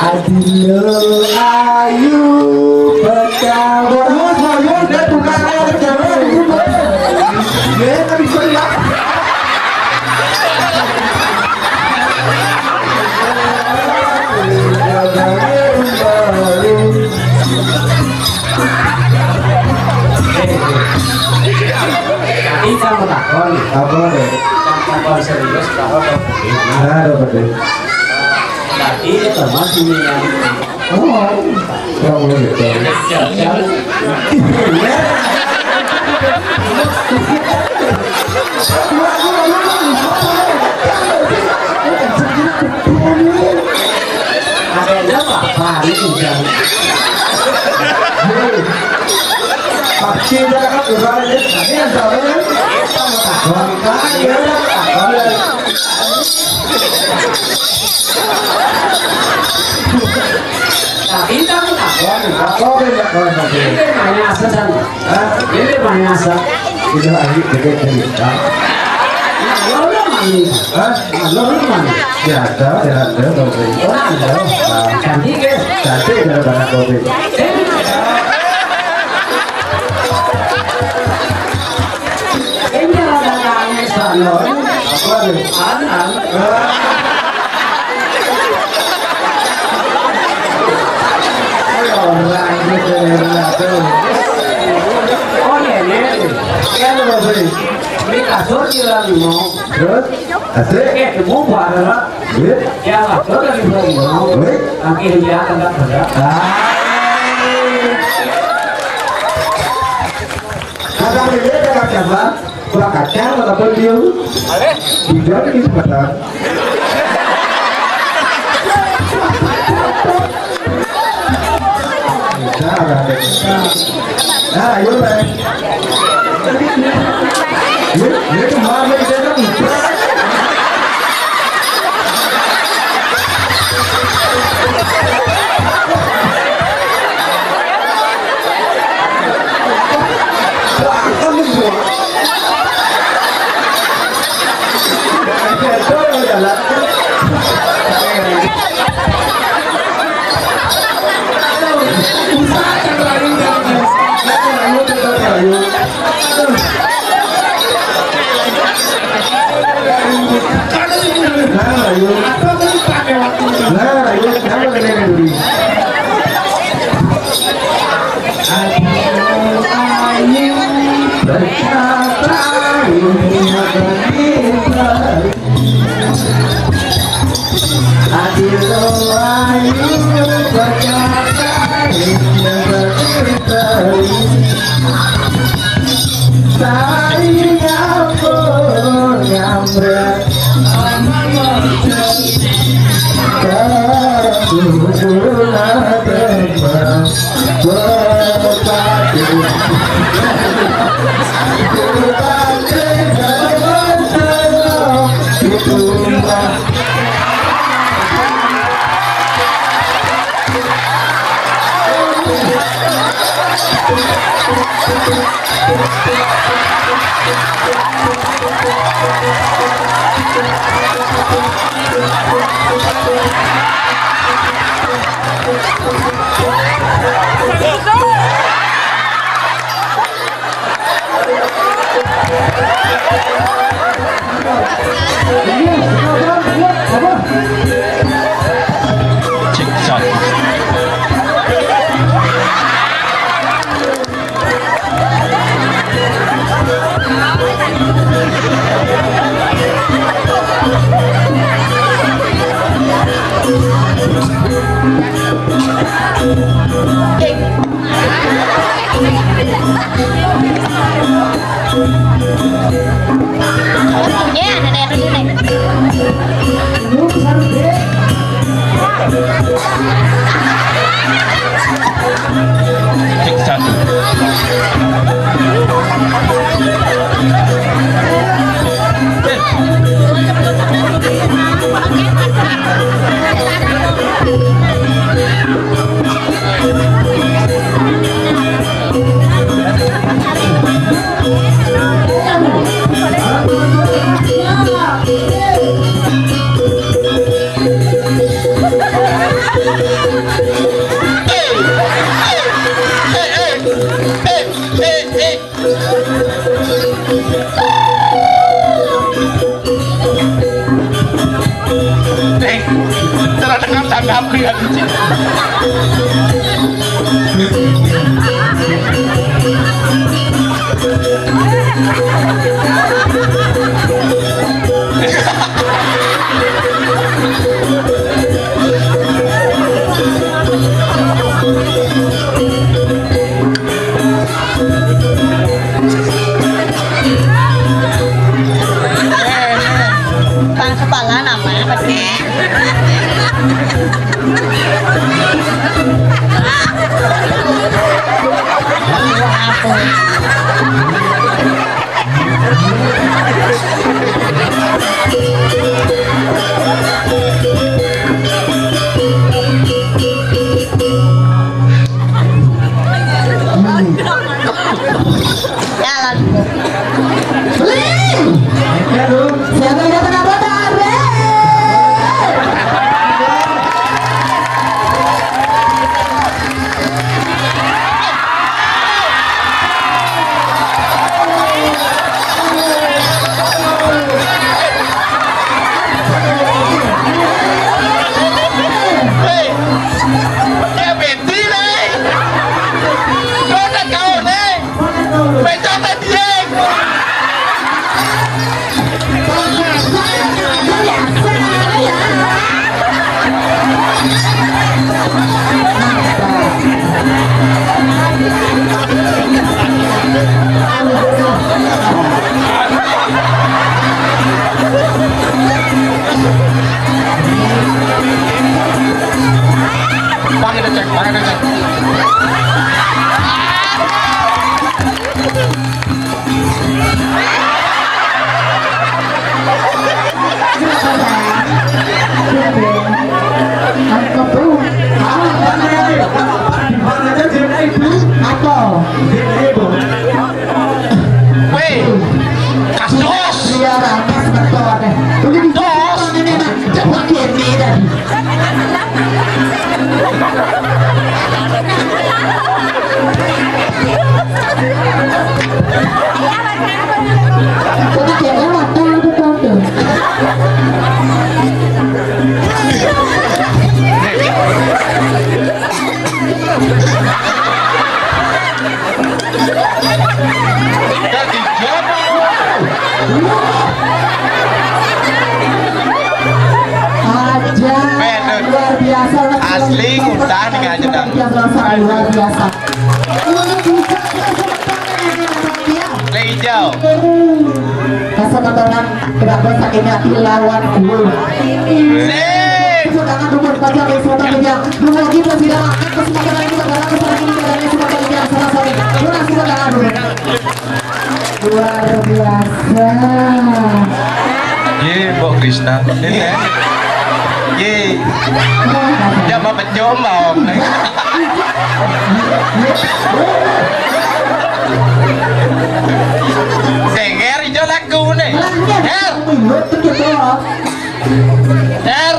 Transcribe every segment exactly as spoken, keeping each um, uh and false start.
Adil ayu pecah. Waduh, saya udah tukar air, jangan gitu. Ya, tapi saya. Kita mau takon. Apa deh? Takon serius, takon. Ada apa deh? Tadi itu mas ini yang Oh, yang gitu. Adanya apa? Hari hujan. Pasti udah kan, udah aja. Tadi yang tahu kan? Sama takon. Tadi udah takon. Tapi kamu takon. Apa yang takon tadi? Ini banyak asal sana. Hah? Ini banyak asal. Ini lagi gede cerita. Nah, lo lo mani. Hah? Nah, lo lo mani. Ya ada, ya ada, Bang Bey. Oh, ada. Nah, cantik ya? Cantik daripada Bang Bey. Eh. Ini ada nangis, Bang. Apa nih? Anak. Oh, ini, ini. Ini kasur di dalam rumah. Terus? Asik. Eh, temu bareng. Iya. Ya, kasur lagi belum. Baik. Lagi dia tengah tengah. Ah. Kata dia, kata siapa? Buah kacang, kata dia. Hijau di tempat. Nah, ada. Ah, ayo, Bang. Ini, ini tuh mama di dalam. Wah, kamu semua. Nah, ayo, kenapa kalian dulu? Aduh, ayo, berkata, ini akan kita. Aduh, ayo, berkata, ini akan kita. Saya pun nyamret. Cek satu. Ya, ada yang dulu nih. Cek satu. Eh, cara dengar tanggap ya. Tang kepala namanya apa sih? Jalan. Siapa yang datang apa kabar? Pakai decek, pakai decek. Weh, kasus. Iya, rapas betul. Udah di Dos. Ini, nah. Coba gini tadi. Coba dia lewat, tuh, tuh, tuh, tuh. Aja luar biasa. Asli, udah nih aja dah. Luar biasa. Ini bisa. Lejau. Kesempatan kedua sakitnya dilawan gue. Sip. Sudah dulu baca kesempatan dia. Dulu kita tidak kesempatan ini pada kesempatan ini pada kesempatan ini sama-sama. Lunas kita tangan dulu. Luar biasa. Ye, Mbok Krisna. Ini ya. Ye. Dia mau pencomong. Seger ijo lagu nih. Her. Her.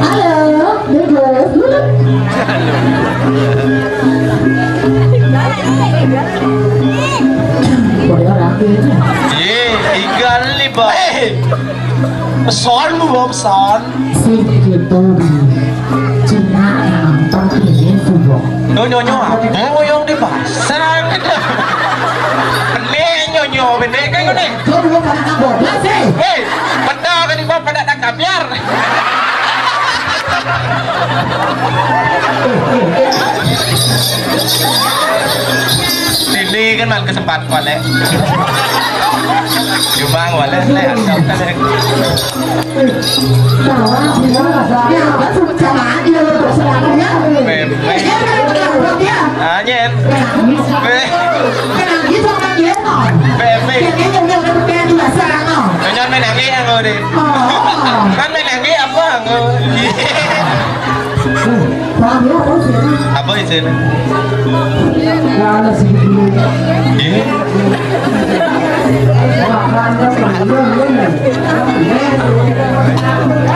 Halo, Bebas. Boleh orang ini. Ye, ikan li, Bang. Eh, pesan lu, Bang, pesan. Sing gitu, Bi. Cina nonton ini, Bang. Nyo, nyo, nyo. Mau yang di pasar. Benek, nyo, nyo. Benek kan ini. Kau dulu pada kabur. Lah, sih. Hei, benar kan, Bang, pada nak kabiar. Ini kan mal kesempat balik. Cuma balik, lek, lek. Bebek. Anyen. Bebek. Nyanyi main lagi yang gue deh. Kan main lagi apa? Paham ya, apa sih? Apa itu? Iya.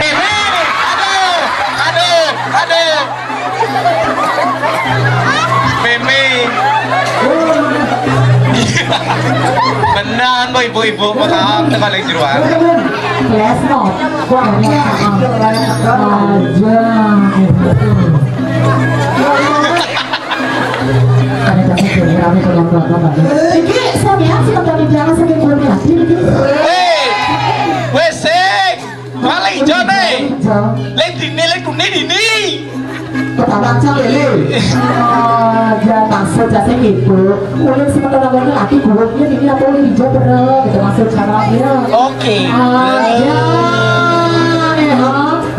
Eh, eh, aduh, aduh, aduh. Meme. Benar, kok ibu-ibu, maaf, tekan lagi jeruan. Flash mob. Wah, ini apa? Aja. Ada kasih tuh, rame tuh yang pelan-pelan. Iki, Sonia, si tempat di belakang sakit belum yakin, iki. Hei, wes, sing. Balik, Jone. Lek dini, lek dini, dini. Pertama, cak lele. Ah, ya, maksud saya gitu. Ulun sementara lagi laki gulungnya ini apa, ulun hijau berem, gitu, maksud caranya. Oke. Ah, ya. Eh, ha.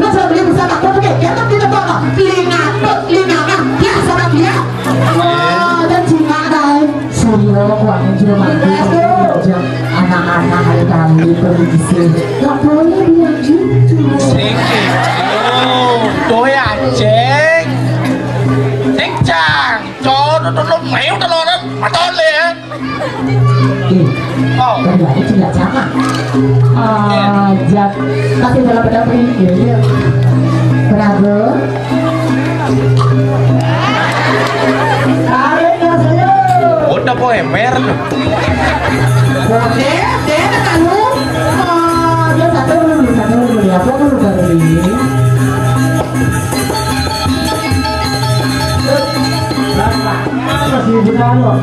Nah, saya beli bisa takut, oke. Ya, tapi tidak apa-apa. Lingatut, lingatut. Ya, sama dia. Ah, dan Cina, guys. Suryo, kuatnya juga mati. Anak-anak hari kali permisi. Gak boleh bilang gitu. Sing gitu. Doyan, ceng. Ceng, cang. Cowok nonton lo, main nonton lo, nonton ya. Ih, oh, dari lagi tidak sama. Ah, jat. Tapi dalam pedang ini, ya, ya. Berapa? Tarik nggak saya? Udah, po, emer. Boleh, deh, tahu. Ah, dia satu dulu, satu dulu, ya. Apa dulu, baru ini?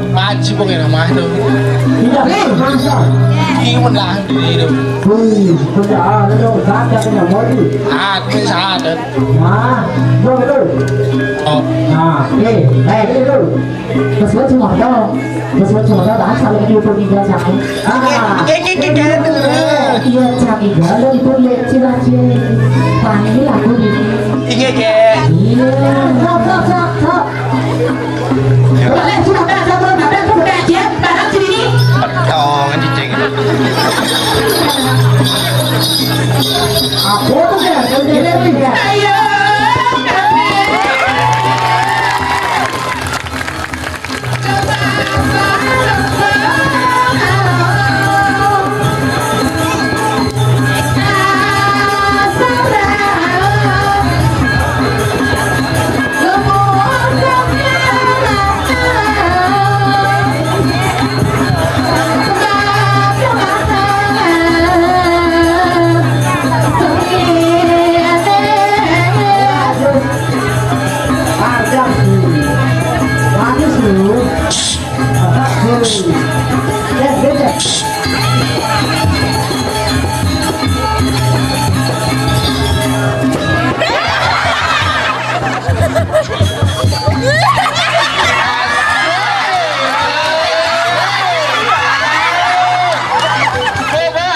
Ngaji mungkin sama itu. Iya, masa? Ini pun lah, ini itu. Wih, sudah ada dong, saat katanya mau di. Ah, ini saat. Nah, dong itu. Oh. Nah, eh, eh, itu. Terus gue cuma tahu. Terus gue cuma tahu, bahas kalau ini pun tiga sama. Ah. Iya, cak iga, lo itu lihat cilacil. Panggil aku di. Iya, Kak. Iya, sok, sok, sok, sok. Boleh, sudah, sudah, sudah, sudah, sudah, ya. Barang sini. Petong, cicing. Aku tuh, ya.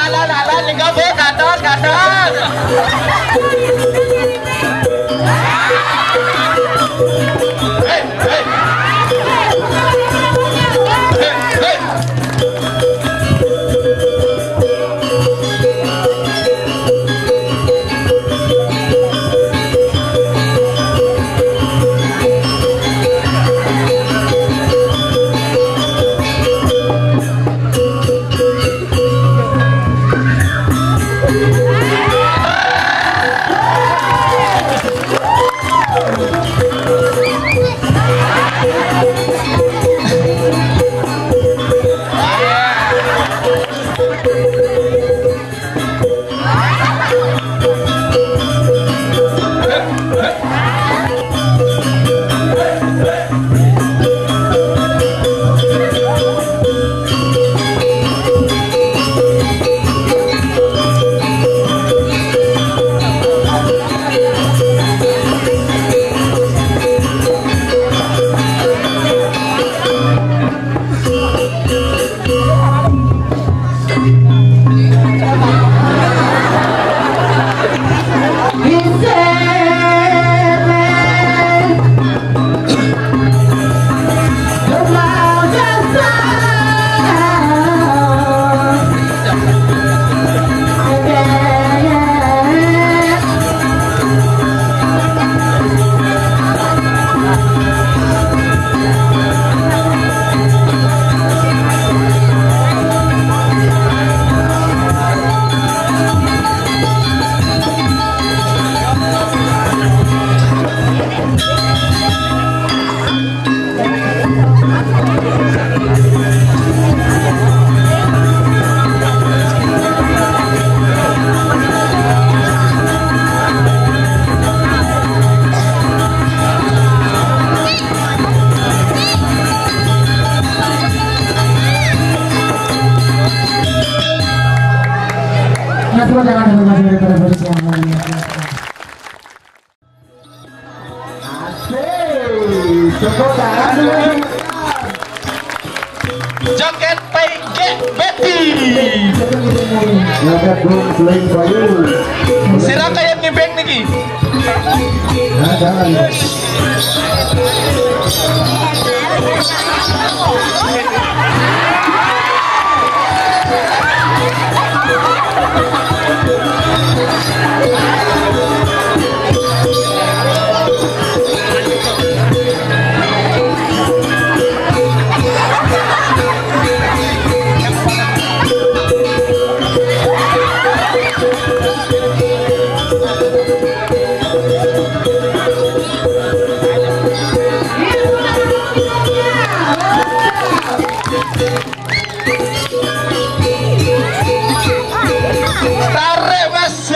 Alan, Alan, tinggal, Bu, gatel, gatel. Hei, hei. Hei, hei. Nah, tepuk tangan dulu, masih ada pada posisi yang lain. Asik. Tepuk tangan dulu. Joget P G Betty. Joget Gung Sling Bayu. Sira kaya ngeband niki. Nah, jangan. Tarik, Mas.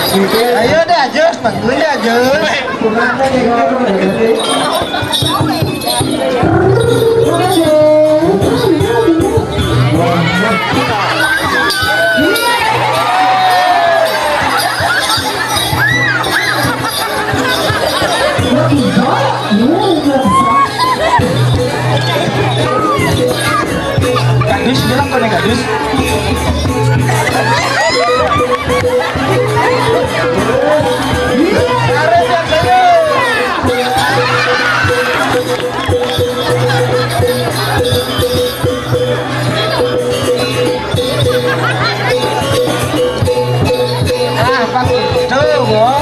Ayo deh, Ajus, bantuin deh, Ajus. Gadis, bilang kau nih gadis. Ah, Pak Tuh, wah.